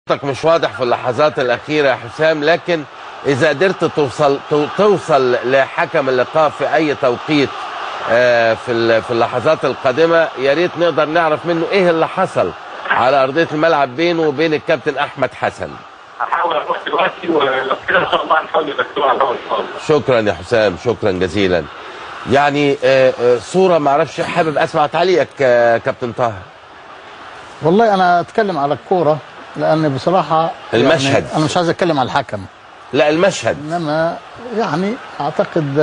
صوتك مش واضح في اللحظات الأخيرة يا حسام، لكن إذا قدرت توصل لحكم اللقاء في أي توقيت في اللحظات القادمة، يا ريت نقدر نعرف منه إيه اللي حصل على أرضية الملعب بينه وبين الكابتن أحمد حسن. هحاول أروح دلوقتي، ولو كده إن شاء الله هنحاول نبثوه على الهواء إن شاء الله. شكرا يا حسام، شكرا جزيلا. يعني صورة معرفش، حابب أسمع تعليقك كابتن طه. والله أنا أتكلم على الكورة لأن بصراحة المشهد، يعني أنا مش عايز أتكلم على الحكم، لا المشهد، إنما يعني أعتقد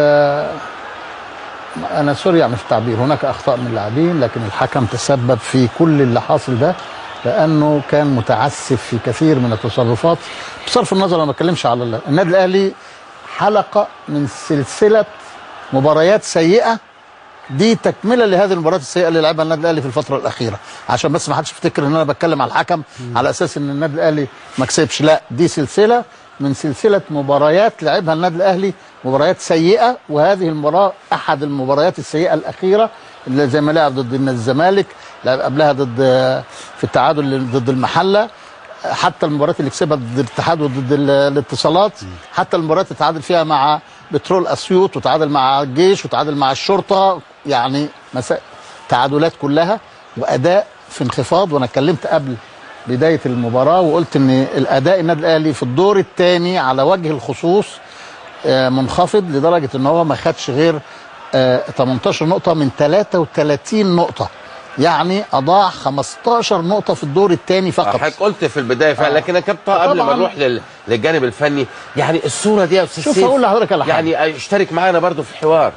أنا سوري يعني في التعبير، هناك أخطاء من اللاعبين، لكن الحكم تسبب في كل اللي حاصل ده لأنه كان متعسف في كثير من التصرفات. بصرف النظر أنا ما بتكلمش على النادي الأهلي، حلقة من سلسلة مباريات سيئة، دي تكملة لهذه المباريات السيئة اللي لعبها النادي الأهلي في الفترة الأخيرة، عشان بس ما حدش يفتكر إن أنا بتكلم على الحكم على أساس إن النادي الأهلي ما كسبش، لا دي سلسلة من سلسلة مباريات لعبها النادي الأهلي، مباريات سيئة، وهذه المباراة أحد المباريات السيئة الأخيرة، اللي زي ما لعب ضد الزمالك، لعب قبلها ضد في التعادل ضد المحلة، حتى المباريات اللي كسبها ضد الاتحاد وضد الاتصالات، حتى المباريات اللي تعادل فيها مع بترول اسيوط وتعادل مع الجيش وتعادل مع الشرطة، يعني تعادلات كلها واداء في انخفاض. وانا اتكلمت قبل بداية المباراة وقلت ان الاداء النادي الاهلي في الدور الثاني على وجه الخصوص منخفض، لدرجة ان هو ما خدش غير 18 نقطة من 33 نقطة، يعني اضاع 15 نقطة في الدور الثاني فقط. حضرتك قلت في البداية فعلا، لكن يا كابتن قبل ما نروح للجانب الفني، يعني الصورة دي يا استاذ شوف هقول لحضرتك على حاجة، يعني اشترك معانا برضو في الحوار.